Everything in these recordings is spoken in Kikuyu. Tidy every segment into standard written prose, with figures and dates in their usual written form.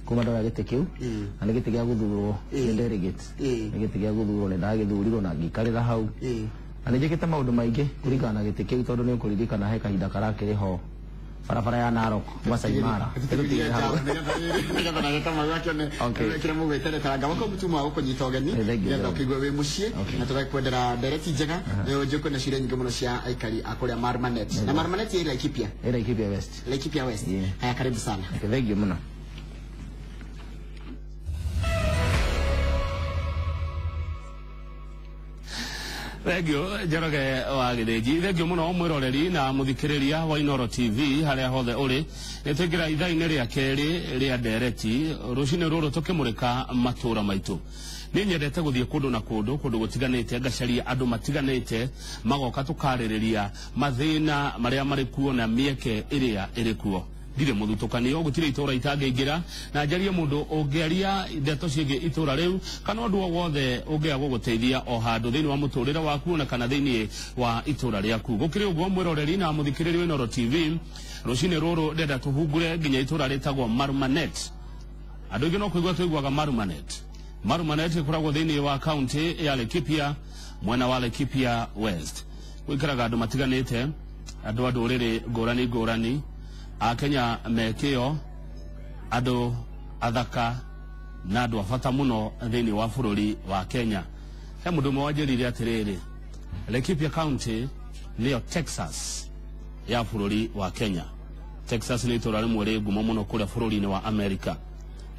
Kuma ndoya gĩtĩ kĩu, na nĩ gĩtĩ gĩa gũthurwo nĩ delegate, nĩ gĩtĩ gĩa gũthurwo, nĩ ndagĩthurirwo na ngĩikarĩra hau. Na nĩ njĩkĩte maũndũ maingĩ kũringana na gĩtĩ kĩu, tondũ nĩ ũkũririkana he kahinda karakĩrĩ ho barabara ya Narok Masai Mara. Tũtigĩre hau. Nĩgetha nake Kamau akĩone kĩrĩa mũgwĩtereta ngaba mũtuma wa gũkũnyita ũgeni, Thank you. nĩgetha ũkĩigue wĩ mũciĩ, na tũgakwendera ndereti njega. Njũkũ na ciũria nyingĩ mũno cia aikari a kũrĩa Marmanet, na Marmanet ĩ Laikipia? Ĩ Laikipia West. Laikipia West. Yeah. Haya, karibu sana. Okay, thank you mũno. Thengio Njoroge wa Gĩthĩnji, thengio mũno mwĩroreri na mũthikĩrĩria wa Inoro TV harĩa hothe ũrĩ. Nĩ twaingĩra ithaa-inĩ rĩa kerĩ rĩa ndereti rũcinĩ rũrũ, tũkĩmũrĩka matũũra maitũ. Niĩ nyendete gũthiĩ kũndũ na kũndũ, kũndũ gũtiganĩte, ngacaria andũ matiganĩte, magoka tũkarĩrĩria mathĩna marĩa marĩ kuo na mĩeke ĩrĩa ĩrĩ kuo. Ndirĩ mũthutũkanio, gũtirĩ itũra itangĩingĩra na njarie mũndũ ũngĩaria ndeto ciĩgiĩ itũra rĩu kana ũndũ o wothe ũngĩaga gũgũteithia o handũ thĩinĩ wa mũtũrĩre waku na kana thĩinĩ wa itũra rĩaku. Gũkĩrĩ ũguo, mwĩroreri na mũthikĩrĩria wa Inooro TV, rũcinĩ rũrũ ndenda tũhungure nginya itũra rĩtagwo Marumanet. Andũ aingĩ no kũigua tũiguaga Marumanet. Marumanet ĩkoragwo thĩinĩ wa kaunti ya Laikipia, mwena wa Laikipia West. Gũikaraga andũ matiganĩte, andũ a ndũrĩrĩ ngũrani ngũrani, Akenya mekĩo, andũ athaka na andũ a bata mũno thĩinĩ wa bũrũri wa Kenya. He mũndũ ũmwe wanjĩrire atĩrĩrĩ, Laikipia County nĩyo Texas ya bũrũri wa Kenya. Texas nĩ itũra rĩmwe rĩ ngumo mũno kũrĩa bũrũri-inĩ wa America.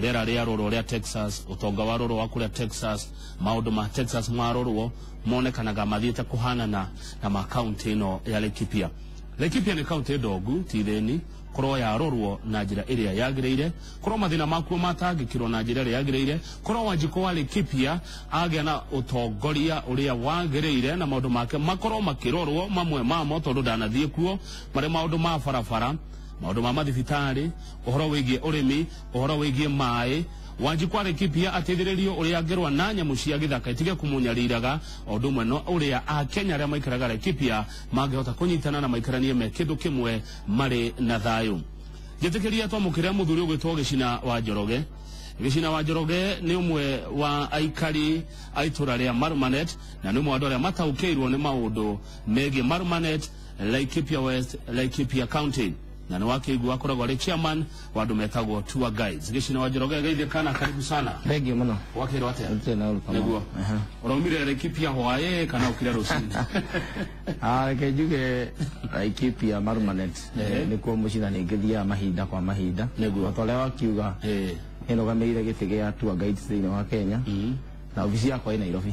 Rĩera rĩa rũrũ rĩa Texas, ũtonga wa rũrũ wa kũrĩa Texas, maũndũ ma Texas marorwo monekanaga mathiĩte kũhanana na ma kaunti ĩno ya Laikipia. Laikipia nĩ kaunti ndongu, ti thĩni korwo yarorwo na njĩra ĩrĩa yagĩrĩire, korwo mathĩna makuo matangĩkĩrwo na njĩra ĩrĩa yagĩrĩire, korwo Wanjikũ wa Laikipia agĩa na ũtongoria ũrĩa wagĩrĩire na maũndũ make makorwo makĩrorwo, mamwe mamo tondũ ndanathiĩ kuo, marĩ maũndũ ma barabara, maũndũ ma mathibitarĩ, ũhoro wĩgiĩ ũrĩmi, ũhoro wĩgiĩ maĩ. Wanjikũ wa Laikipia ateithĩrĩrio ũrĩa angĩrũa na nyamũ cia gĩthaka itige kũmũnyariraga, o ũndũ ũmwe na ũrĩa Akenya arĩa maikaraga Laikipia mangĩhota kũnyitana na maikaranie me kĩndũ kĩmwe marĩ na thayũ. Njĩtĩkĩria twamũkĩre mũthuri ũgwĩtwo Gĩcina wa Njoroge. Gĩcina wa Njoroge nĩ ũmwe wa aikari a itũra rĩa Marumanet na nĩ ũmwe wa andũ arĩa mataũkĩirwo nĩ maũndũ megiĩ Marumanet, Laikipia West, Laikipia County, na nĩ wakĩigua akoragwo arĩ chairman wa andũ metagwo tour guides. Gĩcina wa Njoroge, geithie kana karibu sana. Thank you mũno. Wakĩrwo atĩa? Gũtirĩ na ũru, Kamau. Nĩguo ũraumire Laikipia hwaĩ kana ũkire rũcinĩ? Ah, reke njuge Laikipia Marumanet nĩkuo mũciĩ na nĩngĩthiaga mahinda kwa mahinda. Nĩguo. O ta ũrĩa wakiuga, nĩnũgamĩrĩire gĩtĩ gĩa tour guides thĩinĩ wa Kenya, na obici yakwa ĩ Nairobi,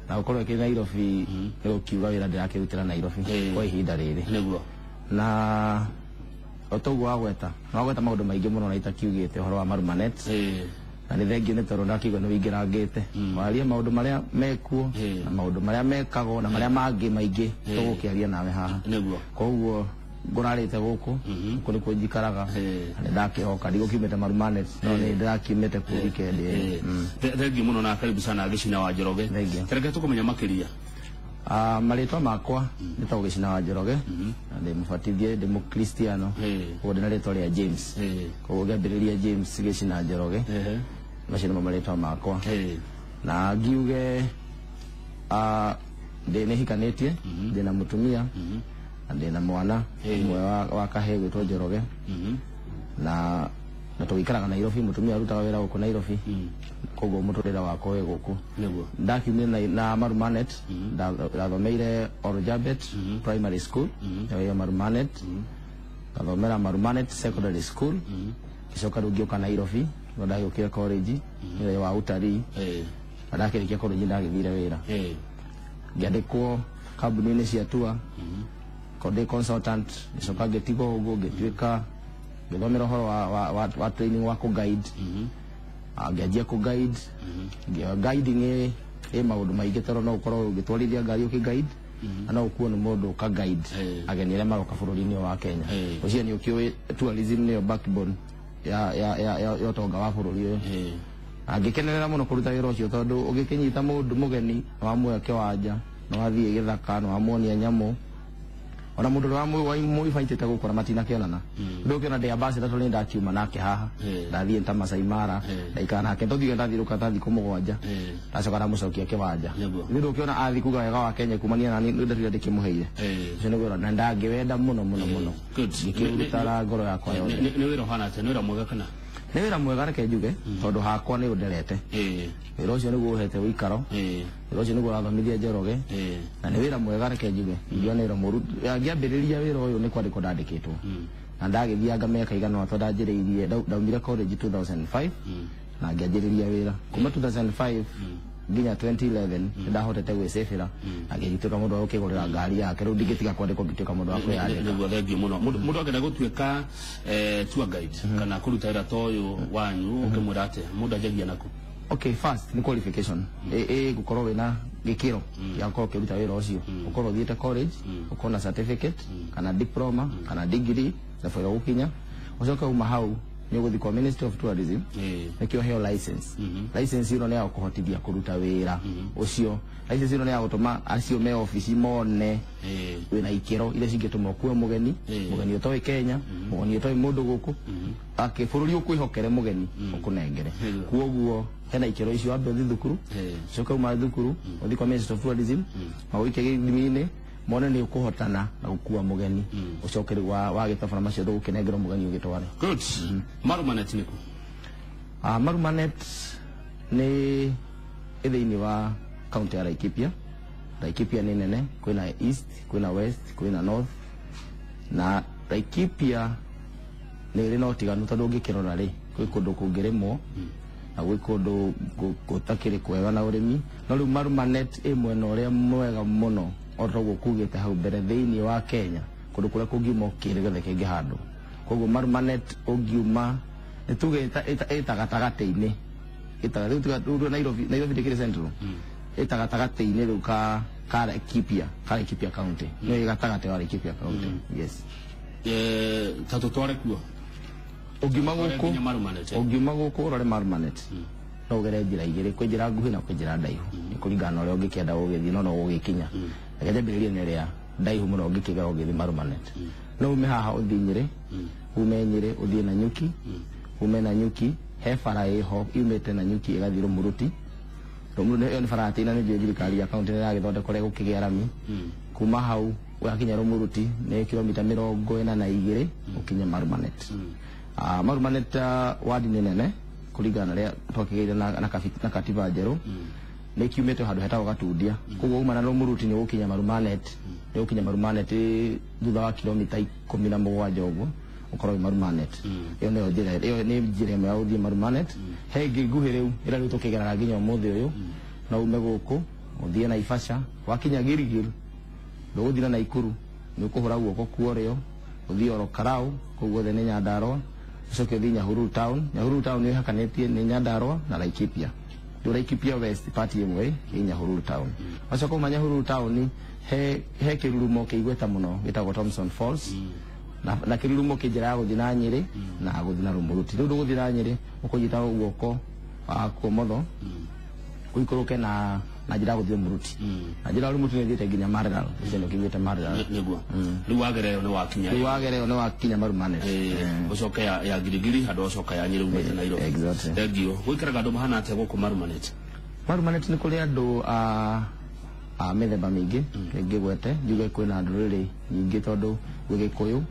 na gũkorwo ĩkĩrĩ Nairobi nĩ gũkiuga wĩra ndĩrakĩrutĩra Nairobi kwa ihinda rĩrĩ. Na o ta ũguo wagweta, nĩ wagweta maũndũ maingĩ mũno na itakiugĩte ũhoro wa Marumanet, na nĩ thengiũ nĩ tondũ ndakĩigua nĩ wĩingĩrangĩte warie maũndũ marĩa mekuo na maũndũ marĩa mekagwo na marĩa mangĩ maingĩ tũgũkĩaria nawe haha. Koguo ngũrarĩte gũkũ, gũkũ nĩkuo njikaraga, na nĩ ndakĩhoka ndigũkiumĩte Marumanet, no nĩ ndĩrakiumĩte kuo weekend ĩyo. Thengiũ mũno na karibu sana, Gĩcina wa Njoroge. Thank you. Reke tũkũmenya makĩria. Ah, marĩtwa makwa nĩtagwo Gĩcina wa Njoroge, na ndĩ mũbatithie, ndĩ mũkristiano. Koguo ndĩ na rĩtwa rĩa James. Koguo ngĩambĩrĩria James Gĩcina Njoroge, macio nĩmo marĩtwa makwa. Na ngiuge, ah, ndĩ nĩ hikanĩtie, ndĩ na mũtumia na ndĩ na mwana ũmwe wa kahĩĩ gwĩtwo Njoroge, na tũgĩikaraga Nairobi. Mũtumia arutaga wĩra gũkũ Nairobi, koguo mũtũrĩre wakwa wĩ gũkũ. Ndakiumire na Marumanet, ndathomeire Orjabet Primary School ĩyo Marumanet, ngathomera Marumanet Secondary School, ngĩcoka rĩu ngĩũka Nairobi no ndagĩũkire college ĩyo wa utalii. Na ndakĩrĩkia college ndagĩthire wĩra, ngĩandĩkwo kambuni-inĩ cia tour ndĩ consultant. Ngĩcoka ngĩtigwo ũguo, ngĩtuĩka ngĩthomera ũhoro wa training wa kũ-guide. Ah, ngĩanjia kũ-guide. Guiding ĩ maũndũ maingĩ, tondũ no ũkorwo ũgĩtwarithia ngari ũkĩ-guide, na no ũkuo nĩ mũndũ ũka-guide ageni arĩa maroka bũrũri-inĩ ũyũ wa Kenya. Ũcio nĩ ũkĩũĩ tourism nĩyo backbone ya ũtonga wa bũrũri ũyũ. Angĩkenerera mũno kũruta wĩra ũcio, tondũ ũgĩkĩnyita mũndũ mũgeni, nĩ wamuoya kĩwanja, nĩ wathiĩ gĩthaka, nĩ wamuonia nyamũ, Ona mundu wa muibaitite gukora matinakionana. Ndukiona ndi ambassador tondu ndakiuma nake haha. Ndathie ta Masai Mara, ndaikara nake ndothire ndathiruka ta thikũ mũgwanja. Ndacoka ndamucokia kiwanja. Ni ndukiona athi kuga wega wa Kenya kumania nani ndatire ndikimuheire. Ucio niguo na ndangĩwenda mũno mũno mũno. Ngĩkĩũruta ngoro yakwa yothe. Nĩ wĩra ũhana atĩa? Nĩ wĩra mwega kana? Nĩ wĩra mwega reke njuge tondu hakwa nĩ ũnderete. Wĩra ũcio nĩguo ũhete ũikaro. Wĩra ũcio nĩguo ũrathomithia Njoroge. Na nĩ wĩra mwega reke njuge. Ingiuga nĩ wĩra mũru. Ngĩambĩrĩria wĩra ũyũ nĩ kwandĩkwo ndandĩkĩtwo. Na ndagĩthianga mĩaka igana ũna tondũ ndanjĩrĩirie ndaumire college 2005 na ngĩanjĩrĩria wĩra. Kuma 2005 nginya 2011 ndahotete gwĩcĩbĩra na ngĩgĩtuĩka mũndũ wa gũkĩgũrĩra ngari yake. Rĩu ndingĩtiga kwandĩkwo ngĩtuĩka mũndũ wa kwĩyandĩka. Nĩguo thengiũ mũno. Mũndũ angĩenda gũtuĩka tour guide kana kũruta wĩra ta ũyũ wanyu ũngĩmwĩra atĩa? Mũndũ anjagia nakũ? Okay, first ni qualification. Gukorwo wina gikiro ya gukorwo ukiruta wira ucio. Ukorwo uthiite college, ukorwo na certificate kana diploma kana degree level ya gukinya. Ucoke uma hau ni uguthi kwa Ministry of Tourism nikio heo license. License ino ni ya gukuhotithia kuruta wira ucio. License ino ni ya gutuma acio me office mone wina ikiro iria cingituma ukue mugeni, mugeni utoĩ Kenya, mugeni utoĩ mundu guku, ake bururi ukwihokere mugeni ukunengere. Kuoguo hena ikiro icio wambe uthi thukuru, ucoke uma thukuru uthi kwa Ministry of Tourism magũikie gĩthimi-inĩ mone nĩ ũkũhotana na gũkua mũgeni, ũcoke rĩu wagĩtabana macio ndũgũkĩnengerwo mũgeni ũgĩtware. Good. Marumanet nĩkũ? Marumanet nĩ thĩinĩ wa kaunti ya Laikipia. Laikipia nĩ nene, kwĩna east, kwĩna west, kwĩna north. Na Laikipia nĩ ĩrĩ na ũtiganu tondũ ũngĩkĩrora rĩ, kwĩ kũndũ kũngĩrĩmwo na gwĩ kũndũ gũtakĩrĩ kwega na ũrĩmi. No rĩu Marumanet ĩ mwena ũrĩa mwega mũno o ta ũguo kugĩte hau mbere thĩinĩ wa Kenya, kũndũ kũrĩa kũngiuma kĩndũ gĩothe kĩngĩhandwo. Koguo Marumanet ũngiuma nĩ tuge ĩta gatagatĩ-inĩ, ĩta rĩu tiga rĩu Nairobi, Nairobi ndĩkĩrĩ central, ĩta gatagatĩ-inĩ rĩu ka Laikipia, ka Laikipia county, nĩ gatagatĩ wa Laikipia county. Yes. Ta tũtware kuo. Ũngiuma gũkũ, ũngiuma gũkũ ũrore Marumanet no ũgere njĩra igĩrĩ, kwĩ njĩra nguhĩ na kwĩ njĩra ndaihu, nĩ kũringana na ũrĩa ũngĩkĩenda gũgĩthiĩ no no ũgũgĩkinya. Reke njambĩrĩrie na ĩrĩa ndaihu mũno ũngĩkĩgera ũgĩthiĩ Marumanet. No ume haha ũthiĩ Nyĩrĩ, ume Nyĩrĩ ũthiĩ Nanyuki, ume Nanyuki he bara ĩho yumĩte Nanyuki ĩgathiĩ Rũmũrũti. Rũmũrũti ĩyo nĩ bara ya tĩina, nĩ njũĩ thirikari ya kaunti nĩ ĩragĩthondeka ũrĩa gũkĩgĩa rami. Kuma hau wakinya Rũmũrũti nĩ kilomita 42 ũkinye Marumanet. Marumanet wadi nĩ nene kũringana na ũrĩa twakĩgĩire na katiba njerũ. Nĩ kiumĩte handũ hetagwo Gatundia. Koguo uma na Rũmũrũti nĩ ũgũkinya Marumanet, nĩ ũgũkinya Marumanet thutha wa kilomita 17 ũguo ũkorwo wĩ Marumanet. Ĩyo nĩyo njĩra, ĩyo nĩ njĩra ĩmwe ya gũthiĩ Marumanet. He ĩngĩ nguhĩ rĩu ĩrĩa rĩu tũkĩgeraga nginya ũmũthĩ ũyũ, no ume gũkũ ũthiĩ Naivasha, wakinya Gilgil ndũgũthiĩ na Naikuru, nĩ ũkũhũra guoko kwa ũrĩo ũthiĩ Ol Kalou, kũu guothe nĩ Nyandarũa, ũcoke ũthiĩ Nyahururu town. Nyahururu town nĩ ĩhakanĩtie nĩ Nyandarũa na Laikipia. Rĩu Laikipia West part ĩmwe ĩ Nyahururu town. Wacoka uma Nyahururu town he kĩrurumo kĩigweta mũno gĩtagwo Thomson Falls. Na kĩrurumo kĩ njĩra ya gũthiĩ na Nyĩrĩ na gũthiĩ na Rũmũrũti. Rĩu ndũgũthiĩ na Nyĩrĩ ũkũnyita guoko wa ũmotho ũikũrũke na njĩra ya gũthiĩ Rũmũrũti. Na njĩra ya Rũmũrũti nĩ ĩthiĩte nginya Maralal. Ũcio nĩ ũkinyĩte Maralal. Nĩguo. Rĩu wagera ĩyo nĩ wakinya. Rĩu wagera ĩyo nĩ wakinya Marumanet. Ũcoke ya Giligili handũ ũcoka ya Nyĩrĩ umĩte Nairobi. Exactly. Thengiũ. Gũikaraga andũ mahana atĩa gũkũ Marumanet? Marumanet nĩ kũrĩ andũ a mĩthemba mĩingĩ ngĩgwete njuge kwĩna ndũrĩrĩ nyingĩ tondũ gwĩ Gĩkũyũ,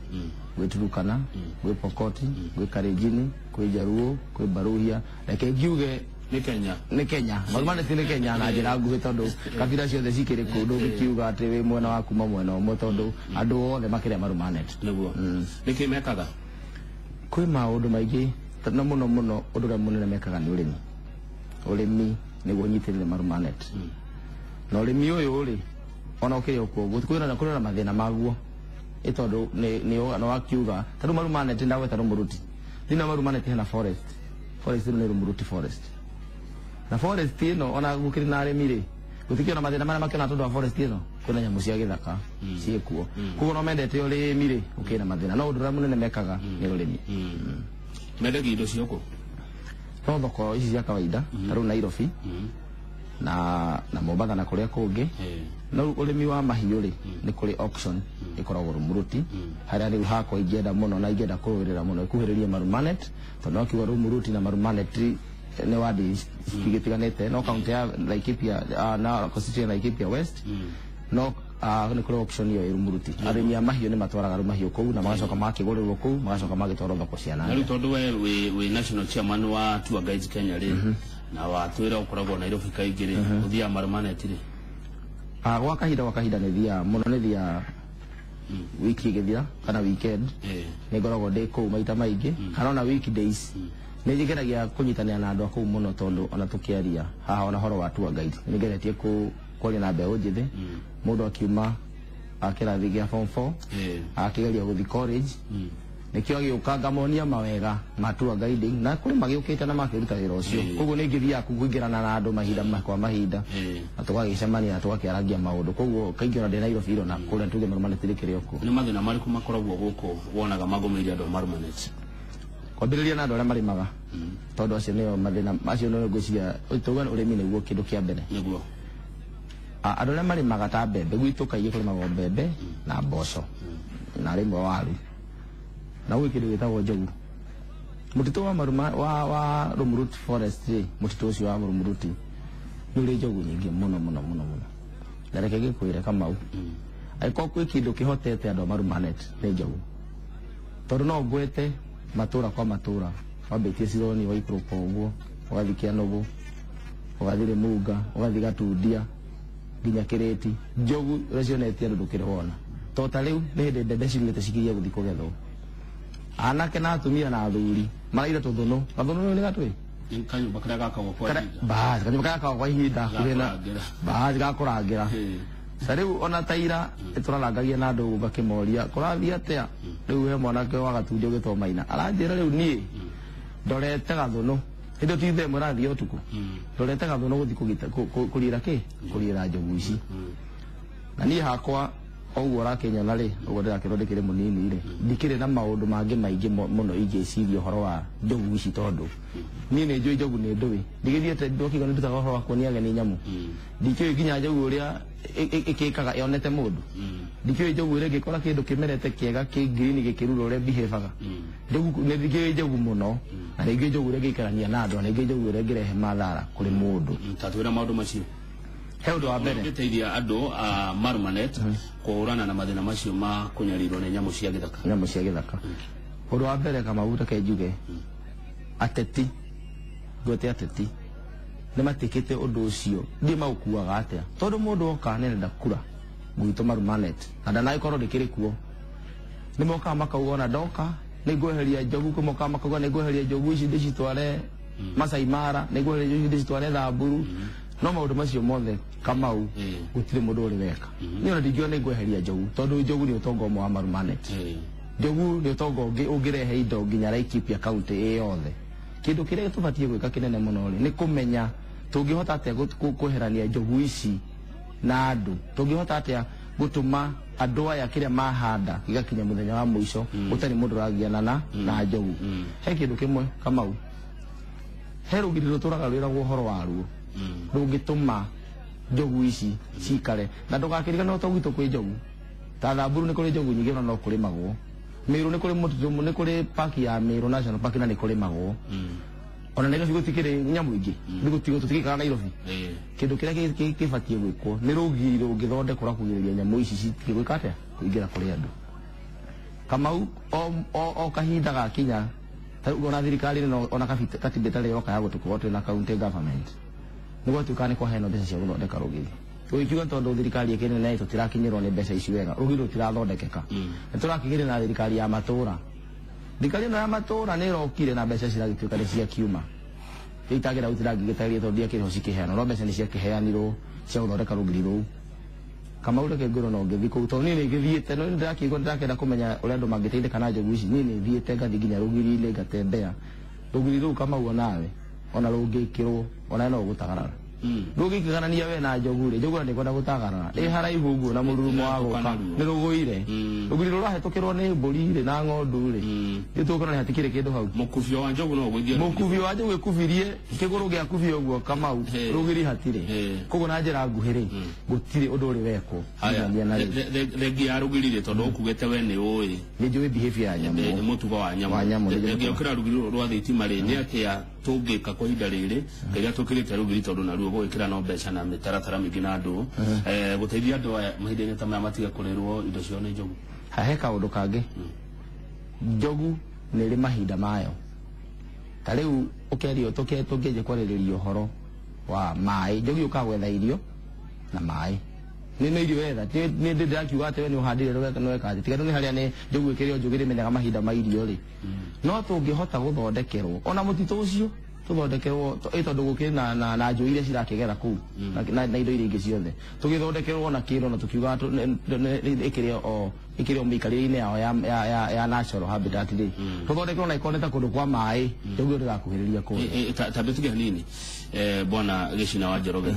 gwĩ Turukana, gwĩ Pokoti, gwĩ Kalenjin, kwĩ Jaruo, kwĩ Baruhia. Reke ngiuge nĩ Kenya. Nĩ Kenya. Marumanet nĩ Kenya na njĩra nguhĩ tondũ kabira ciothe cikĩrĩ kũu, ndũngĩkiuga atĩ wĩ mwena wa kuma mwena ũmwe tondũ andũ othe makĩrĩa Marumanet. Nĩguo. Nĩkĩ mekaga? Kwĩ maũndũ maingĩ na mũno mũno ũndũ ũrĩa mũnene mekaga nĩ ũrĩmi. Ũrĩmi nĩguo ũnyitĩrĩre Marumanet. Na ũrĩmi ũyũ rĩ, ona ũkĩrĩ o kuo kwĩna na mathĩna maguo, ĩ tondũ nĩ wakiuga ta rĩu Marumanet ndagweta Rũmũrũti. Thĩinĩ wa Marumanet hena forest. Forest ĩno nĩ Rũmũrũti forest. Na forest ĩno ona gũkĩrĩ na arĩmi rĩ, gũtikĩrĩ na mathĩna marĩa makĩona tondũ wa forest ĩno, kwĩna nyamũ cia gĩthaka ciĩkuo. Koguo no mendete ũrĩmi rĩ, gũkĩrĩ na mathĩna. No ũndũ ũrĩa mũnene mekaga nĩ ũrĩmi. Mendagia indo cia kũ? No thoko ici cia kawaida, ta rĩu Nairobi. na Mombatha na kũrĩa kũngĩ. No ũrĩmi wa mahiũ rĩ, nĩ kũrĩ auction ĩkoragwo Rumuruti, harĩa rĩu hakwa ingĩenda mũno na ingĩenda kũrũĩrĩra mũno ĩkuhĩrĩrie Marumanet, tondũ no kiuga Rumuruti na Marumanet nĩ wadi cigĩtiganĩte, no kaunti ya Laikipia, na constituency ya Laikipia West. No nĩ kũrĩ auction ĩyo ĩ Rumuruti. Arĩmi a mahiũ nĩ matwaraga mahiũ kũu na magacoka makĩgũrĩrwo kũu, magacoka magĩtwarwo thoko cia na rĩu tondũ we wĩ national chairman wa Tour Guides Kenya rĩ, na watwĩra ũkoragwo Nairobi kaingĩ rĩ, ũthiaga Marumanet rĩ? Gwa kahinda nĩ thiaga mũno, nĩ thiaga wiki ĩgĩthira kana weekend, nĩ ngoragwo ndĩ kũu maita maingĩ, kana ona weekdays. Nĩ njigeragia kũnyitanĩra na andũ a kũu mũno, tondũ ona tũkĩaria haha ona horo wa tour guide, nĩ ngeretie kwaria na mbeũ njĩthĩ. Mũndũ akiuma kĩrathi gĩa form 4, akĩgeria gũthiĩ college, nĩkĩo agĩũka ngamonia mawega ma tour guiding, na kũrĩ magĩũkĩte na makĩruta wĩra ũcio. Koguo nĩ ingĩthiaga kũingĩrana na andũ mahinda kwa mahinda, na tũgagĩcemania na tũgakĩarangia maũndũ. Koguo kaingĩ ona ndĩ Nairobi iro na kũrĩa tuge Marumanet rĩkĩrĩ o kuo. Nĩ mathĩna marĩkũ makoragwo gũkũ wonaga magũmĩire andũ a Marumanet? Kwambĩrĩria na andũ arĩa marĩmaga, tondũ acio nĩo mathĩna macio, nĩo ngwĩciria tuge ũrĩmi nĩguo kĩndũ kĩa mbere. Nĩguo. Andũ arĩa marĩmaga ta mbembe, gwitũ kaingĩ kũrĩmagwo mbembe na mboco na rĩmwe waru, na gwĩ kĩndũ gĩtagwo njogu. Mũtitũ wa Maruma wa Rumuruti forest rĩ, mũtitũ ũcio wa Rumuruti nĩ ũrĩ njogu nyingĩ mũno mũno mũno mũno. Na reke ngĩkwĩre Kamau, angĩkorwo kwĩ kĩndũ kĩhotete andũ a Marumanet nĩ njogu, tondũ no ngwete matũra kwa matũra, wambĩtie Cironi waikũrũka ũguo, ũgathiĩ Kĩanũgũ, ũgathiĩ Rĩmunga, ũgathiĩ Gatundia nginya Kĩrĩti, njogu ũrĩa cionetie andũ ndũkĩrĩ wona. To ta rĩu nĩ hĩndĩ mbembe ciumĩte cikirie gũthiĩ kũgethwo, anake na atumia na athuri maraire tũthũnũ. Gathũnũ nĩ gatwĩ kanyũmba karĩa gakagwo kwa ihinda. Basi kanyũmba karĩa gakagwo kwa ihinda hakuhĩ na basi gakũrangĩra. Ta rĩu ona ta ira nĩtũrarangagia na andũ ngakĩmoria kũrathiĩ atĩa. Rĩu he mwanake wa Gatundia ũgĩtwo Maina aranjĩra rĩu niĩ ndorete gathũnũ, hĩndĩ ti thaa ĩmwe ĩrathiĩ ũtukũ, ndorete gathũnũ gũthiĩ kũriĩra kĩ, kũriĩra njogu ici. Na niĩ hakwa ũguo ũrakĩnyona rĩ, ũguo ndĩrakĩrwo ndĩkĩrĩ mũnini rĩ, ndikĩrĩ na maũndũ mangĩ maingĩ mũno ingĩciria ũhoro wa njogu ici, tondũ niĩ nĩ njũĩ njogu nĩ ndũĩ, ndigĩthiĩte ndokiuga nĩ ndutaga ũhoro wa kuonia ageni nyamũ, ndikĩũĩ nginya njogu ũrĩa ĩkĩkaga yonete mũndũ, ndikĩũĩ njogu ũrĩa ĩngĩkora kĩndũ kĩmerete kĩega kĩ green gĩkĩrura ũrĩa behavaga. Njogu nĩ ndikĩũĩ njogu mũno, na ningĩ njogu ũrĩa ĩngĩikarania na andũ, na ningĩ njogu ũrĩa ĩngĩrehe mathara kũrĩ mũndũ. Tatwĩra maũndũ macio. He ũndũ wa mbere ũngĩteithia andũ a Marumanet kũhũrana na mathĩna macio ma kũnyarirwo nĩ nyamũ cia gĩthaka. Nyamũ cia gĩthaka. Ũndũ wa mbere Kamau, reke njuge ateti, ngwete ateti nĩ matikĩte ũndũ ũcio, ndiĩ maũkuaga atĩa, tondũ mũndũ oka nĩ arenda kura gwitũ Marumanet na ndanagĩkorwo ndĩkĩrĩ kuo, nĩ mokaga makauga ona ndoka nĩ ngweheria njogu, kwĩ mokaga makauga nĩ ngweheria njogu ici ndĩcitware Masai Mara, nĩ ngweheria njogu ici ndĩcitware Thamburu. No maũndũ macio mothe Kamau gũtirĩ mũndũ ũrĩ weka. Niĩ ona ndingiuga nĩ ngweheria njogu, tondũ njogu nĩ ũtonga ũmwe wa Marumanet. Njogu nĩ ũtonga ũngĩ ũngĩrehe indo nginya Laikipia kaunti ĩ yothe. Kĩndũ kĩrĩa tũbatiĩ gwĩka kĩnene mũno rĩ, nĩ kũmenya tũngĩhota atĩa kweherania njogu ici na andũ, tũngĩhota atĩa gũtũma andũ aya kĩrĩa mahanda gĩgakinya mũthenya wa mũico gũtarĩ mũndũ ũragiana na njogu. He kĩndũ kĩmwe Kamau, he rũgiri rũtũraga rwĩragwo ũhoro waruo rũngĩtũma njogu ici cikare, na ndũgakĩriganĩrwo to gwitũ kwĩ njogu. Ta Thamburu nĩ kũrĩ njogu nyingĩ na no kũrĩmagwo. Mĩrũ nĩ kũrĩ mũtitũ, nĩ kũrĩ park ya Mĩrũ National Park na nĩ kũrĩmagwo. Ona Nairobi gũtikĩrĩ nyamũ ingĩ, tũtigĩikaraga Nairobi. Kĩndũ kĩrĩa kĩbatiĩ gwĩkwo nĩ rũgiri rũngĩthondekwo rwa kũgirĩrĩria nyamũ ici citige gwĩka atĩa, kũingĩra kũrĩ andũ. Kamau o kahinda gakinya, ta rĩu ona thirikari ona katiba ĩtarĩ yoka ya gũtũkorwo twĩna county government, nĩ gwatuĩka nĩ kwaheanwo mbeca cia gũthondeka rũgiri. Ũgĩkiuga tondũ thirikari ĩkĩrĩ nene tũtirakinyĩrwo nĩ mbeca ici wega, rũgiri rũtirathondekeka. Nĩ tũrakĩgĩrĩ na thirikari ya matũra. Thirikari ĩno ya matũra nĩ ĩrokire na mbeca ciragĩtuĩka nĩ ciakiuma. Itagĩra gũtirangĩgĩtarĩria tondũ ndiakĩrĩho cikĩheanwo, no mbeca nĩ ciakĩheanirwo cia gũthondeka rũgiri rũu. Kamau reke ngwĩrwo no ngĩthiĩ kũu, tondũ niĩ nĩ ngĩthiĩte, no nĩndĩrakĩigua nĩndĩrakĩenda kũmenya ũrĩa andũ mangĩteithĩka na njogu ici. Niĩ nĩ thiĩte ngathiĩ nginya rũgiri-inĩ ngatembea. Rũgiri rũu Kamau onawe, ona rũngĩkĩrwo, onawe no ũgũtagarara. Ndũngĩkĩganania we na njogu rĩ, njogu nĩ kwenda gũtagarara ĩ haraihu ũguo na mũrurumo wa gũka nĩ rũgũire. Rũgiri rũrahĩtũkĩrwo nĩ mbũri rĩ na ng'ondu rĩ, nĩtũkona nĩ hatikĩrĩ kĩndũ hau. Mũkubio wa njogu no ũgũithie mũkubio wa njogu ĩkubirie kĩgũrũ gĩa kubio ũguo Kamau, rũgiri hatirĩ. Koguo na njĩra nguhĩ rĩ, gũtirĩ ũndũ ũrĩ wekwo. Thengia ya rũgiri rĩ, tondũ ũkugĩte we nĩ ũĩ, nĩ njũĩ behavior ya nyamũ, mũtugo wa nyamũ. Thengia ũkĩra rũgiri rwa thitima rĩ, nĩ atĩa tũngĩka kwa ihinda rĩrĩ kĩrĩa tũkĩrĩte rũgiri, tondũ naruo gũgĩkĩra no mbeca na mĩtaratara mĩingĩ na andũ gũteithia andũ aya mahinda-inĩ ta maya matige kũrĩrwo indo ciao nĩ njogu? He kaũndũ kangĩ, njogu nĩ ĩrĩ mahinda mayo. Ta rĩu ũkĩario tũkĩanjia kwarĩrĩria ũhoro wa maĩ, njogu yũkaga gwetha irio na maĩ. Nĩ irio wetha, nĩ ndĩrakiuga atĩ we nĩ ũhandire nĩweka atĩ, tiga nĩ harĩa nĩ njogu ĩkĩrĩo njũgĩ rĩmenyaga mahinda ma irio rĩ. No tũngĩhota gũthondekerwo ona mũtitũ ũcio tũthondekerwo, tondũ gũkĩrĩ na njũĩ iria cirakĩgera kũu na indo iria ingĩ ciothe, tũgĩthondekerwo na kĩro na tũkiuga ĩkĩrĩ o mĩikarĩre-inĩ yao ya natural habitat rĩ, tũthondekerwo na ĩkorwo nĩ ta kũndũ kwa maĩ, njogu ĩyo ndĩgakuhĩrĩria kũu. Tambe tuge hanini, bwana Gĩcina wa Njoroge,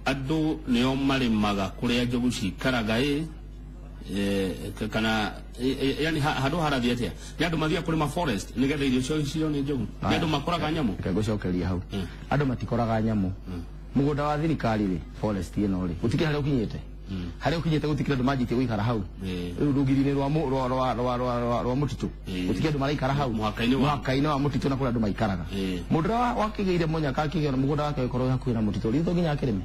andũ nĩo marĩmaga kũrĩa njogu cikaraga ĩ kana yani handũ harathiĩ atĩa? Nĩ andũ mathiaga kũrĩma forest nĩgetha irio ciao cirio nĩ njogu? Nĩ andũ makoraga nyamũ? Reke ngũcokerie hau. Andũ matikoraga nyamũ. Mũgũnda wa thirikari rĩ, forest ĩno rĩ, gũtikĩrĩ harĩa ũkinyĩte. Harĩa ũkinyĩte gũtikĩrĩ andũ manjĩtie gũikara hau. Rĩu rũgiri-inĩ rwa mũtitũ gũtikĩrĩ andũ maraikara hau, mũhaka-inĩ wa mũtitũ na kũrĩa andũ maikaraga. Mũndũ ũrĩa wakĩgĩire mũnyaka akĩgĩa mũgũnda wake ũkorwo hakuhĩ na mũtitũ rĩ, to nginya akĩrĩme.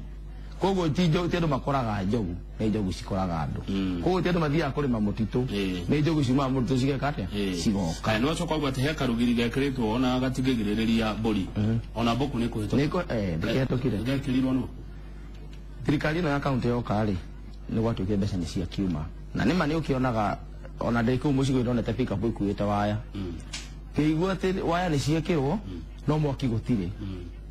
Koguo ti andũ makoraga njogu, nĩ njogu cikoraga andũ. Koguo ti andũ mathiaga kũrĩma mũtitũ, nĩ njogu ciumaga mũtitũ cigeka atĩa? Cigoka. Nĩ wacoka ũguo atĩ he karũgiri gekĩrĩtwo ona gatingĩgirĩrĩria mbũri ona mbũkũ nĩ kũhĩtũka. Ndĩkĩhĩtũkire. Gekĩrirwo nũ? Thirikari ĩno ya kaũntĩ yoka rĩ, nĩ gwatuĩkire mbeca nĩ ciakiuma. Na nĩma nĩ ũkĩonaga ona ndĩ kũu mũcigo ndonete pick-up ĩkuĩte waya. Ngĩigua atĩ waya nĩ ciekĩrwo no mwaki gũtirĩ.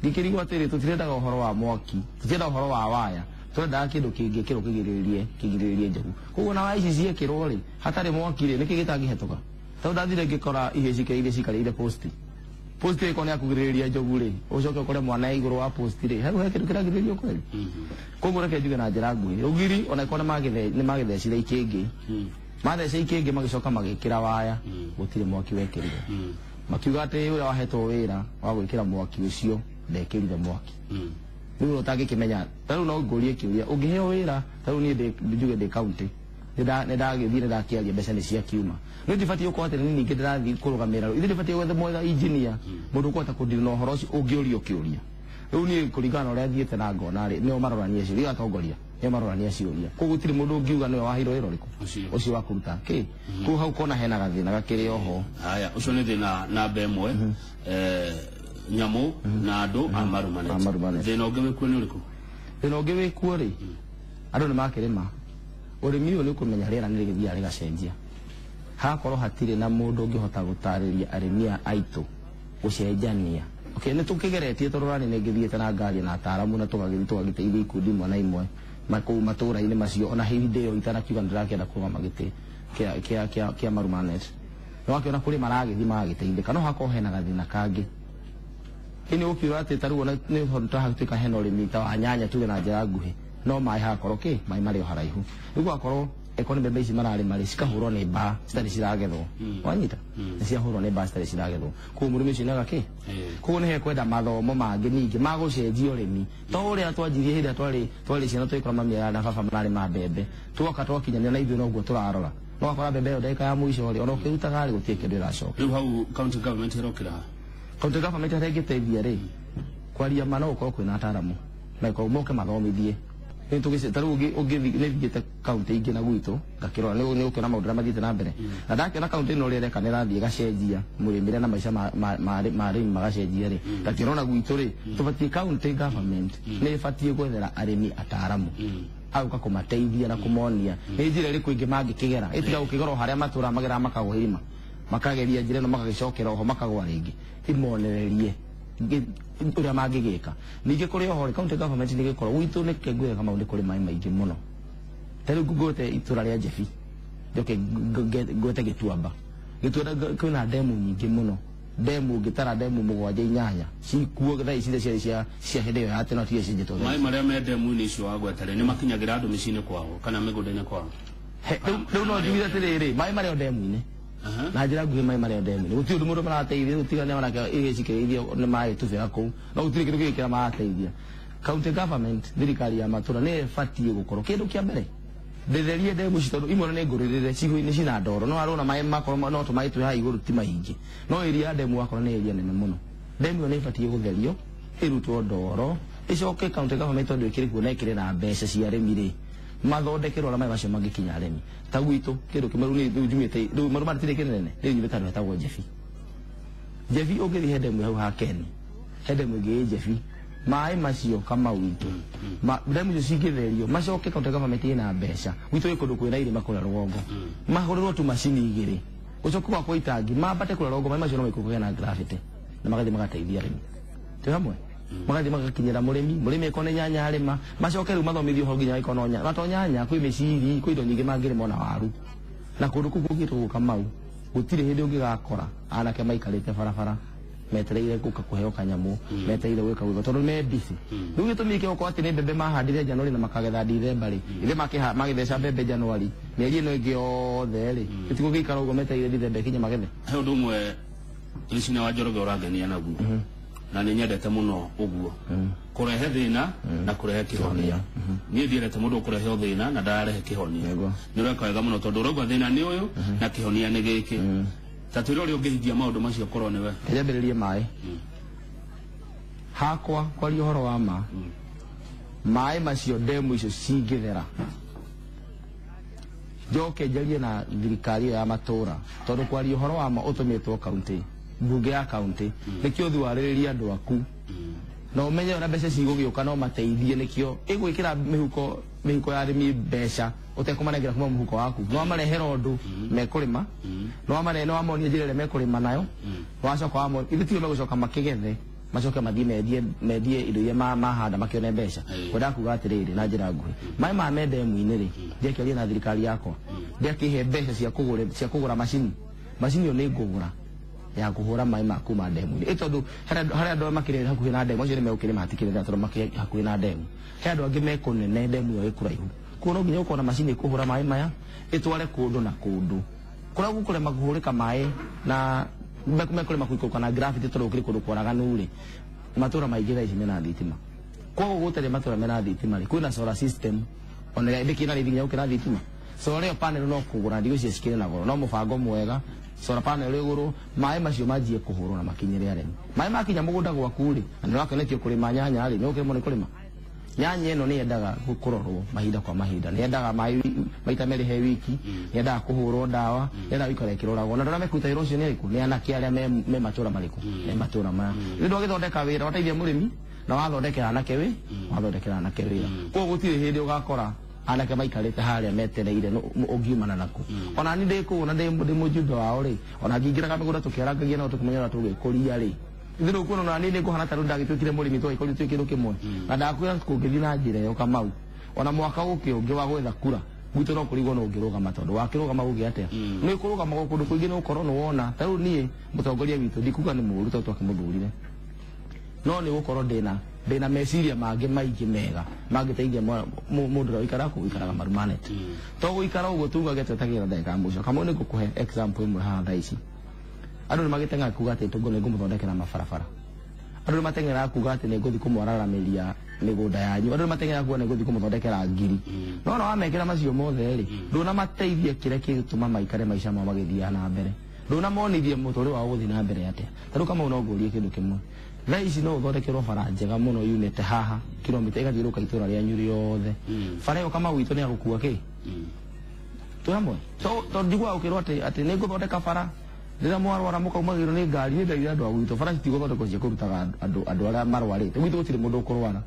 Ngĩkĩrigwo atĩrĩ, tũtirendaga ũhoro wa mwaki, tũtirendaga ũhoro wa waya, tũrendaga kĩndũ kĩngĩkĩrwo kĩgirĩrĩrie njogu. Koguo na waya ici ciekĩrwo rĩ, hatarĩ mwaki rĩ, nĩkĩ gĩtangĩhetũka? Tondũ ndathire ngĩkora ihĩĩ cikarĩire cikarĩire posti. Posti ĩkorwo nĩ ya kũgirĩrĩria njogu rĩ, ũcoke ũkore mwana igũrũ wa posti rĩ, hau he kĩndũ kĩragirĩrĩrio kweli? Koguo reke njuge na njĩra nguhĩ, rũgiri ona ĩkorwo nĩ magĩthecire ikĩngĩ, matheca ikĩngĩ magĩcoka magĩkĩra waya, gũtirĩ mwaki wekĩrirwo. Makiuga atĩ ũrĩa wahetwo wĩra wa gwĩkĩra mwaki ũcio ndekĩrire mwaki. Rĩu ũtangĩkĩmenya, ta rĩu no ngũrie kĩũria, ũngĩheo wĩra, ta rĩu niĩ njuge ndĩ kaũntĩ, nĩ ndagĩthiĩ nĩ ndakĩaria mbeca nĩ ciakiuma. Nĩ ndibatiĩ gũkorwo atĩ nĩ ningĩ ndĩrathiĩ kũrũgamĩrĩra, ithuĩ ndibatiĩ gwetha mwetha engineer, mũndũ ũkũhota kũdeal na ũhoro ũcio ũngĩũrio kĩũria. Rĩu niĩ kũringana na ũrĩa thiĩte na ngona rĩ, nĩo marorania ciũria, atongoria nĩo marorania ciũria. Koguo gũtirĩ mũndũ ũngiuga nĩwe waheirwo wĩra ũrĩkũ ũcio wa kũruta kĩ. Koguo hau kona hena gathĩna gakĩrĩ oho. Haya, ũcio nĩ thĩna namba ĩmwe, nyamũ na andũ a Marumanet. Thĩna ũngĩ wĩkuo nĩ ũrĩkũ? Thĩna ũngĩ wĩkuo rĩ, andũ nĩ makĩrĩma. Ũrĩmi ũyũ nĩ ũkũmenya rĩera nĩ rĩgĩthiaga rĩgacenjia. Hakorwo hatirĩ na mũndũ ũngĩhota gũtarĩria arĩmi aya aitũ gũcenjania. Okay, nĩ tũkĩgeretie tondũ rani nĩ ngĩthiĩte na ngari na ataaramu na tũgagĩthiĩ tũgagĩteithia ikundi imwe na imwe kũu matũũra-inĩ macio, ona hĩndĩ ĩyo itanakiuga nĩ ndĩrakĩenda kũrũgama gĩtĩ kĩa Marumanet. Nĩ wakĩona kũrĩ maragĩthiĩ magagĩteithĩka, no hakorwo hena gathĩna kangĩ. Kĩni ũkiuga atĩ ta rĩu ona nĩ hatuĩka hena ũrĩmi ta wa nyanya tuge na njĩra nguhĩ, no maĩ hakorwo kĩ maĩ marĩ o haraihu. Rĩu gwakorwo ĩkorwo nĩ mbembe ici mararĩma rĩ, cikahũrwo nĩ mbaa citarĩ ciragethwo. Wanyita? Nĩ ciahũrwo nĩ mbaa citarĩ ciragethwo. Koguo mũrĩmi ũcio nĩaga kĩ? Koguo nĩ hekwenda mathomo mangĩ ningĩ ma gũcenjia ũrĩmi. To ũrĩa twanjirie hĩndĩ ĩrĩa twarĩ ciana tũgĩkora mami na baba mararĩma mbembe, twoka twakinyanĩra na ithuĩ noguo tũrarora. No wakora mbembe ĩyo ndagĩka ya mũico rĩ, ona ũkĩrutaga rĩ, gũtirĩ kĩndũ ĩracoka. Rĩu hau county government ĩrokĩra ha? County government harĩa ĩngĩteithia rĩ, kwaria ma no gũkorwo kwĩna ataaramu na moke mathomithie. Nĩ tũgĩce ta rĩu ũngĩthiĩ nĩ thiĩte kaũntĩ ingĩ na gwitũ ngakĩrora nĩ ũkĩona maũndũ marĩa mathiĩte na mbere. Na ndakĩona kaũntĩ ĩno ũrĩa ĩreka nĩ ĩrathiĩ ĩgacenjia mũrĩmĩre na maica ma arĩmi magacenjia rĩ, ngakĩona ona gwitũ rĩ, tũbatiĩ county government nĩ ĩbatiĩ gwethera arĩmi ataaramu agũka kũmateithia na kũmonia nĩ njĩra ĩrĩkũ ĩngĩ mangĩkĩgera, ĩtiga gũkĩgera o harĩa matũra mageraga makagwa irima, makageria njĩra ĩno magagĩcokera oho makagwa rĩngĩ, imonererie ũrĩa mangĩgĩka. Ningĩ kũrĩ oho rĩ, county government nĩ ĩgĩkorwo gwitũ nĩ kĩngwĩra Kamau nĩ kũrĩ maĩ maingĩ mũno. Ta rĩu ngwĩte itũra rĩa Njebi, njoke ngwĩte Gĩtuamba. Gĩtuamba kwĩna ndemu nyingĩ mũno. Demu ngĩtara demu 7 8 cikuo thaa ici cia cia hĩndĩ ĩyo ya tene tiga cinjĩtwo. Maĩ marĩa me demu-inĩ icio wagwetare nĩ makinyagĩra andũ mĩciĩ-inĩ kwao kana mĩgũnda-inĩ kwao? Rĩu no njugire atĩrĩrĩ, maĩ marĩa demu-inĩ na njĩra nguhĩ, maĩ marĩa demu-inĩ gũtirĩ ũndũ mũndũ marateithia, gũtiga nĩ manake igĩcikĩrĩithio nĩ maĩ tubĩra kũu, no gũtirĩ kĩndũ kĩngĩ kĩrĩa marateithia. County government, thirikari ya matũra nĩ ĩbatiĩ gũkorwo kĩndũ kĩa mbere ndetherie ndemu ici tondũ imwe nĩ ngũrĩrĩre cihu-inĩ cina ndoro, no arona maĩ makorwo no tũmaĩ twĩ haha igũrũ ti maingĩ, no area ya ndemu wakorwo nĩ area nene mũno. Ndemu ĩyo nĩ ĩbatiĩ gũtherio ĩrutwo ndoro ĩcoke county government tondũ ĩkĩrĩ kuo na ĩkĩrĩ na mbeca cia arĩmi rĩ, mathondekerwo ũrĩa maĩ macio mangĩkinya arĩmi. Ta gwitũ kĩndũ kĩmwe rĩu rĩu njumĩte rĩu marũma rĩtirĩ kĩnene, rĩu nyumĩte handũ hetagwo Njebi. Njebi ũngĩthiĩ he ndemu hau ha Keni, he ndemu ĩngĩ ĩ Njebi, maĩ macio Kamau witũ ndemu icio cingĩtherio macoke county government ĩna mbeca gwitũ ĩ kũndũ kwĩna irĩma kũrĩa rũgongo, mahũrĩrwo tu macini igĩrĩ ũcoke gwakwo itangi mambate kũrĩa rũgongo, maĩ macio no maikũrũke na gravity na magathiĩ magateithia arĩmi. Twĩ hamwe? Magathiĩ magakinyĩra mũrĩmi, mũrĩmi eko nĩ nyanya arĩma, macoke rĩu mathomithio ũhoro nginya ĩkorwo no nyanya, to nyanya kwĩ mĩciri, kwĩ indo nyingĩ mangĩrĩma ona waru. Na kũndũ kũu kũngĩtwo Kamau gũtirĩ hĩndĩ ũngĩgakora anake maikarĩte barabara metereire gũka kũheo kanyamũ, metereire gwĩka gwĩka tondũ me busy. Rĩu gĩtũmi kĩa gũkorwo atĩ nĩ mbembe mahandire Januari na makagetha Dithemba rĩ, ithe magĩtheca mbembe Januari, mĩeri ĩno ĩngĩ yothe rĩ, gĩtigũgĩikara ũguo metereire Dithemba ĩkinye magethe. He ũndũ ũmwe Rĩcina wa Njoroge ũrangenia naguo na nĩ nyendete mũno ũguo, kũrehe thĩna na kũrehe kĩhonia. Niĩ ndiendete mũndũ ũkũrehe thĩna na ndararehe kĩhonia. Nĩ ũreka wega mũno tondũ ũrauga thĩna nĩ ũyũ na kĩhonia nĩ gĩkĩ. Ta twĩre ũrĩa ũngĩhingia maũndũ macio korwo nĩwe. Kĩambĩrĩrie maĩ hakwa kwaria ũhoro wa ma, maĩ macio ndemu icio cingĩthera njoke njarie na thirikari ĩyo ya matũra, tondũ kwaria ũhoro wa ma ũtũmĩtwo county, mbunge ya county, nĩkĩo ũthiĩ warĩrĩrie andũ aku na ũmenye ũrĩa mbeca cigũgĩũka no mateithie, nĩkĩo ĩgwĩkĩra mĩhuko ya arĩmi mbeca ũtekũmanengera kuma mũhuko waku, no wamarehera ũndũ mekũrĩma, no wamonia njĩra ĩrĩa mekũrĩma nayo, wacoka wamonia ithuĩ tio megũcoka makĩgethe macoke mathiĩ mendie indo iria mahanda makĩone mbeca. Kwendaga kuga atĩrĩrĩ na njĩra nguhĩ, maĩ maya me ndemu-inĩ rĩ, ndiakĩaria na thirikari yakwa, ndiakĩhe mbeca cia kũgũra macini, macini ĩyo nĩ ngũgũra ya kũhũra maĩ ma kuma ndemu-inĩ, ĩ tondũ harĩ andũ makĩrĩ hakuhĩ na ndemu, acio nĩ megũkĩrĩma hatikĩrĩ thĩna tondũ makĩrĩ hakuhĩ na ndemu. He andũ angĩ me kũnene ndemu ĩyo ĩ kũraihu, koguo no nginya ũkorwo na macini ĩkũhũra maĩ maya ĩtware kũndũ na kũndũ kũrĩa gũkũrema kũhũrĩka maĩ na mekũrema kũikũrũka na gravity tondũ gũkĩrĩ kũndũ kwaraganu rĩ, matũra maingĩ thaa ici mena thitima. Koguo gũtarĩ matũra mena thitima rĩ, kwĩna solar system ona ndĩkĩna rĩthi nginya gũkĩra thitima. Solar ĩyo panel no kũgũra, ndigwĩciria cikĩrĩ na goro, no mũbango mwega solar panel igũrũ, maĩ macio manjie kũhũrwo na makinyĩre arĩmi. Maĩ makinya mũgũnda gwaku rĩ, na nĩũrakenetio kũrĩma nyanya rĩ, nĩũkĩremwo nĩ kũrĩma. Nyanya ĩno nĩyendaga kũrorwo mahinda kwa mahinda, nĩyendaga maĩ maita merĩ he wiki, nĩyendaga kũhũrwo ndawa, nĩyendaga gũikara ĩkĩroragwo. Na andũ arĩa mekũruta wĩra ũcio nĩ arĩkũ? Nĩ anake arĩa me matũra marĩkũ? Me matũra maya. Rĩu ndwagĩthondeka wĩra, wateithia mũrĩmi na wathondekera anake wathondekera anake wĩra. Koguo gũtirĩ hĩndĩ ũgakora anake maikarĩte harĩa metereire ũngiumana naku. Ona niĩ ndĩ kũu na ndĩ mũjumbe wao rĩ, ona ngĩingĩraga mĩgũnda tũkĩarangagia nao tũkĩmenya ũrĩa tũgĩkũria rĩ, ithuĩ rĩu kuona ona niĩ nĩngũhana ta rĩu ndagĩtuĩkire mũrĩmi twagĩkorirwo twĩ kĩndũ kĩmwe. Na ndakwĩra kũngĩthiĩ na njĩra ĩyo Kamau, ona mwaka ũkĩ ũngĩ wa gwetha kura gwitũ no kũrigwo no ũngĩrũgama, tondũ wakĩrũgama gũgĩa atĩa? Nĩ kũrũgama kũndũ kũingĩ nĩ ũkorwo nĩ wona. Ta rĩu niĩ mũtongoria witũ ndikuga nĩ mũũru tondũ twakĩmũthurire, no nĩ gũkorwo ndĩna meciria mangĩ maingĩ mega mangĩteithia mũndũ ũrĩa ũikaraga kũu ũikaraga Marumanet. To gũikara ũguo tugage twetagĩrĩra ndagĩka ya mũico. Kamau nĩ ngũkũhe example ĩmwe haha thaa ici. Andũ nĩ magĩteng'era kuga atĩ nĩ ngũmũthondekera mabarabara, andũ nĩ mateng'eraga kuga atĩ nĩ ngũthiĩ kũmwararamĩria mĩgũnda yanyu, andũ nĩ mateng'eraga kuga nĩ ngũthiĩ kũmũthondekera ngiri. No na wamekĩra macio mothe rĩ, ndũnamateithia kĩrĩa kĩgũtũma maikare maica mao magĩthiaga na mbere, ndũnamonithie mũtũrĩre wao gũthiĩ na mbere atĩa. Ta rĩu Kamau no ngũrie kĩndũ kĩmwe, thaa ici no ũthondekerwo bara njega mũno yumĩte haha kilomita ĩgathiũrũrũka itũra rĩanyu rĩothe. Bara ĩyo Kamau witũ nĩ ya gũkua kĩ? Twĩ hamwe? Tondũ njiguaga ũkĩrwo atĩ nĩ ngũthondeka bara rĩrĩa mwarwara mũkaumagĩrwo nĩ ngari, nĩ ndaigire andũ a gwitũ bara citigũthondekwo cia kũrutaga andũ arĩa marwarĩte. Gwitũ gũtirĩ mũndũ ũkũrwara,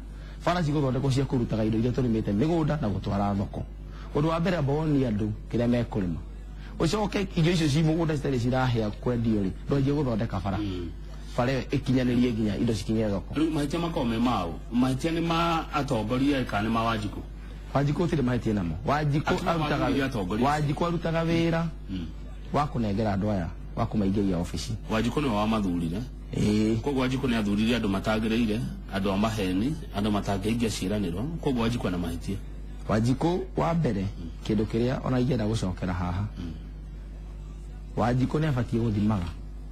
bara cigũthondekwo cia kũrutaga indo iria tũrĩmĩte mĩgũnda na gũtwara thoko. Ũndũ wa mbere amba wonie andũ kĩrĩa mekũrĩma, ũcoke irio icio ci mũgũnda citarĩ cirahĩa kwendio rĩ, ndwanjie gũthondeka bara, bara ĩyo ĩkinyanĩrie nginya indo cikinye thoko. Rĩu mahĩtia makoragwo me maũ? Mahĩtia nĩ ma atongoria kana nĩ ma Wanjikũ? Wanjikũ gũtirĩ mahĩtia namo. Wanjikũ arutaga wĩra wa kũnengera andũ aya, wa kũmaingĩria obici. Wanjikũ nĩwe wamathurire. Koguo Wanjikũ nĩ athurire andũ matagĩrĩire, andũ a maheni, andũ matangĩhingia ciĩranĩro, koguo Wanjikũ ena mahĩtia. Wanjikũ wa mbere kĩndũ kĩrĩa ona ingĩenda gũcokera haha, Wanjikũ nĩ abatiĩ gũthimaga.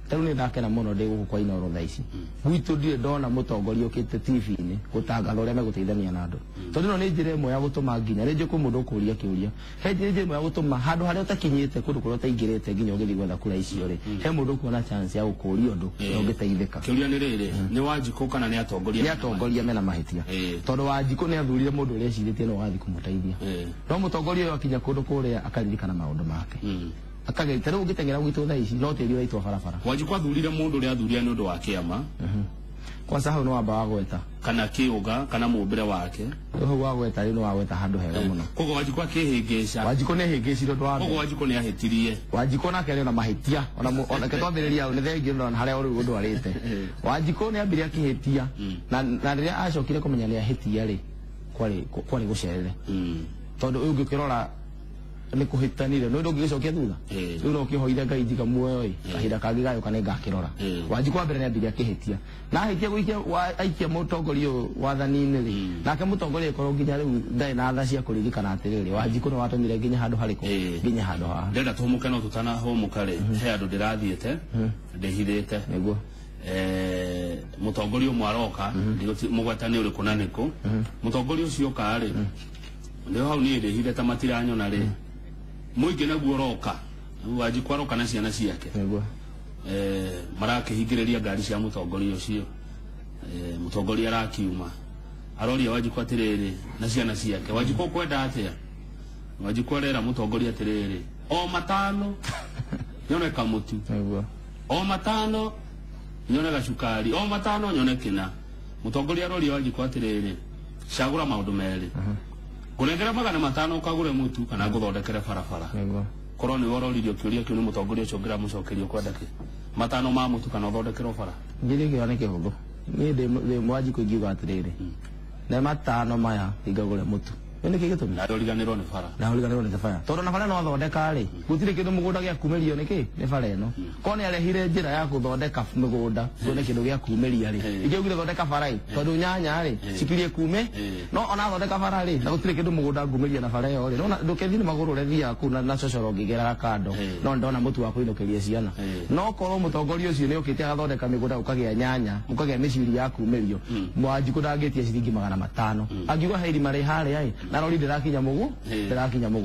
Tarĩu nĩ ndakena mũno ndĩ gũkũ kwa Inooro thaa ici. Gwitũ ndirĩ ndona mũtongoria ũkĩte TV-inĩ gũtangatha ũrĩa megũteithania na andũ. Tondũ ĩno nĩ njĩra ĩmwe ya gũtũma nginya rĩngĩ kwĩ mũndũ ũkũria kĩũria. He njĩra ĩmwe ya gũtũma handũ harĩa ũtakinyĩte kũndũ kũrĩa ũtaingĩrĩte nginya ũgĩthiĩ gwetha kura icio rĩ, he mũndũ ũkuona chance ya gũkũria ũndũ na ũngĩteithĩka. Kĩũria nĩ rĩrĩ, nĩ Wanjikũ kana nĩ atongoria? Nĩ atongoria mena mahĩtia. Tondũ Wanjikũ nĩ athurire mũndũ ũrĩa ecirĩtie no agathiĩ kũmũteithia. No mũtongoria ũyũ akinya kũndũ kũrĩa akaririkana maũndũ make. Akageita rĩu ũngĩteng'era gwitũ thaa ici no tĩri ũraitwo barabara. Wanjikũ athurire mũndũ ũrĩa athurire nĩ ũndũ wa kĩama. Kwanza hau nĩ wamba wagweta. Kana kĩũga kana mũmbĩre wake. Rĩu hau wagweta rĩu nĩ wagweta handũ hega mũno. Koguo Wanjikũ akĩhĩngĩca. Wanjikũ nĩ ahĩngĩcire ũndũ wa mbere. Koguo Wanjikũ nĩ ahĩtirie. Wanjikũ nake arĩ ona mahĩtia ona ketwambĩrĩria hau nĩ thengiũ na harĩa rĩu ũndũ arĩte. Wanjikũ nĩ ambire akĩhĩtia na rĩrĩa acokire kũmenya nĩ ahĩtia rĩ, kwarĩ gũcerere. Tondũ ũyũ ũngĩkĩrora nĩ kũhĩtanire no ndũngĩgĩcokia thutha. Rĩu no ũkĩhoire Ngai njiga muoyo ĩ, kahinda kangĩ gagĩũka nĩ ngakĩrora. Wanjikũ wa mbere nĩ ambire akĩhĩtia na ahĩtia gũikia aikia mũtongoria ũyũ wathani-inĩ rĩ, nake mũtongoria ĩkorwo nginya rĩu ndarĩ na tha cia kũririkana atĩrĩrĩ, Wanjikũ nĩ watũmire nginya handũ harĩkũ, nginya handũ haha. Ndĩrenda tũhũmũke no tũtanahũmũka rĩ, he andũ ndĩrathiĩte ndĩhithĩte. Nĩguo. Mũtongoria ũmwe aroka, mũgweta nĩ ũrĩkũ na nĩkũ. Mũtongoria ũcio oka rĩ, nĩho hau niĩ ndĩhithĩte ta matiranyona rĩ, mũingĩ naguo ũroka, Wanjikũ aroka na ciana ciake. Nĩguo. Marakĩhingĩrĩria ngari cia mũtongoria ũcio. Mũtongoria arakiuma aroria Wanjikũ atĩrĩrĩ na ciana ciake, Wanjikũ ũkwenda atĩa? Wanjikũ arera mũtongoria atĩrĩrĩ, o matano nyone kamũtu. Nĩguo. O matano nyone gacukari, o matano nyone kĩna. Mũtongoria aroria Wanjikũ atĩrĩrĩ, cagũra maũndũ merĩ, ngũnengera 500 ũkagũre mũtu kana ngũthondekere barabara. Nĩguo. Korwo nĩwe ũroririo kĩũria kĩu nĩ mũtongoria ũcio ũngĩramũcokeria ũkwenda kĩ? Matano ma mũtu kana ũthondekerwo bara? Ngiri kĩo nĩ kĩhũthũ. Niĩ ndĩ Wanjikũ ingiuga atĩrĩrĩ, nĩ matano maya ingagũre mũtu. Nĩ nĩkĩ gĩtũmi? Na ũriganĩrwo nĩ bara. Na ũriganĩrwo nĩ bara. Tondũ na bara no athondeka rĩ, gũtirĩ kĩndũ mũgũnda gĩa kumĩrio nĩ kĩ? Nĩ bara ĩno. Korwo nĩ arehire njĩra ya gũthondeka mĩgũnda, kuone kĩndũ gĩa kumĩria rĩ, ingĩaugire thondeka bara ĩ, tondũ nyanya rĩ, cikirie kume, no ona athondeka bara rĩ, na gũtirĩ kĩndũ mũgũnda ngumĩria na bara ĩyo rĩ, no ndũkĩthiĩ nĩ magũrũ ũrĩa thiaga kũu na cocoro ngĩgeraga kando, no ndona mũtu wa kũinũkĩria ciana. No korwo mũtongoria ũcio nĩ okĩte agathondeka mĩgũnda ũkagĩa nyanya, ũkagĩa mĩciri ya kumĩrio, Wanjikũ ndangĩtia ciringi 500. Angiuga he irima rĩ harĩa ĩ, na rori ndĩrakinya mũgũ, ndĩrakinya mũgũ.